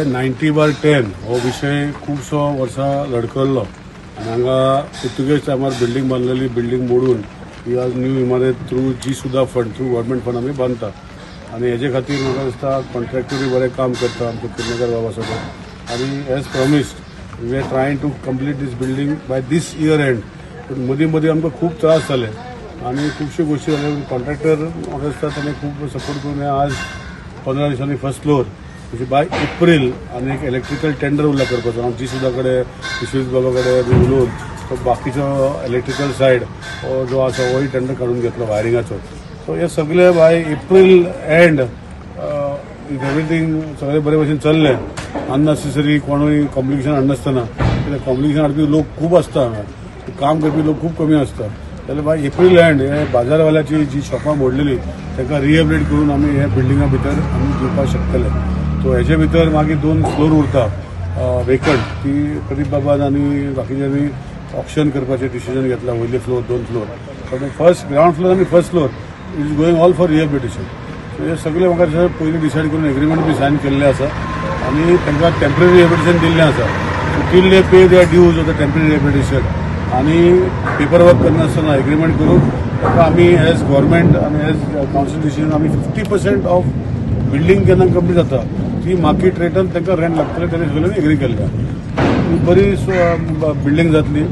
हे 90/10 हो विशय खुबसो वर्सां लडकल्लो आनी हांगा पुर्तुगेज टायमार बिल्डींग बांदलेली, बिल्डींग मोडून ही आज न्यू इमारत थ्रू जी सुद्दां फंड, थ्रू गव्हर्मेंट फंड आमी बांदता. आनी हेजे खातीर म्हाका दिसता कॉन्ट्रॅक्टरूय बरें काम करता आमचो किर्णेकर बाबा सगळो. आनी as promised we are trying to complete this building by this year end. पूण मदीं मदीं आमकां खूब त्रास जाले आनी खुबश्यो गोश्टी जाल्यो. कॉन्ट्रॅक्टर म्हाका दिसता ताणें खूब सपोर्ट करून हें आज 15 दिसांनी फर्स्ट फ्लोर म्हणजे बाय एप्रील आनी एक इलेक्ट्रिकल टेंडर उरला करपाचो. हांव जी सुद्दां कडेन, विश्वजीत बाबा कडेन बी उलोवन तो बाकीचो इलेक्ट्रिकल सायड जो आसा होय टेंडर काडून घेतलो वायरिंगाचो. सो हे सगळे by April end if everything सगळें बरे भशेन चल्लें, अननेसेसरी कोणूय कॉम्प्लिकेशन हाडनासतना, कित्याक कॉम्प्लिकेशन हाडपी लोक खूब आसता हांगा, काम करपी लोक खूब कमी आसता. जाल्यार बाय एप्रील एंड हे बाजारवाल्याची जी शॉपां मोडलेली तांकां रिहेबिलिटेट करून आमी हे बिल्डिंगा भितर आमी दिवपाक शकतले. सो हेजे भितर मागीर 2 फ्लोर उरता वेकंट, ती प्रदीप बाबान आनी बाकीच्यांनी ऑक्शन करपाचें डिसिजन घेतलां. वयले फ्लोर 2 फ्लोर, पण फर्स्ट ग्रावंड फ्लोर आनी first floor is going all for rehabilitation. So हे सगळे म्हाका दिसता पयलीं डिसायड करून एग्रीमेंट बी सायन केल्लें आसा आनी तांकां टेम्पररी रिहेबिलिटेशन दिल्लें आसा. So till they pay their dues of the temporary rehabilitation आनी पेपर वर्क करनासतना एग्रीमेंट करून ताका आमी एज गव्हर्मेंट आनी एज कावन्सील डिसिजन आमी 50% ऑफ बिल्डींग केन्ना कंप्लीट जाता ती मार्केट रेटान तांकां रेंट लागतलें, तेणे सगळ्यांनी एग्री केल्लें. बरी बिल्डींग जातली.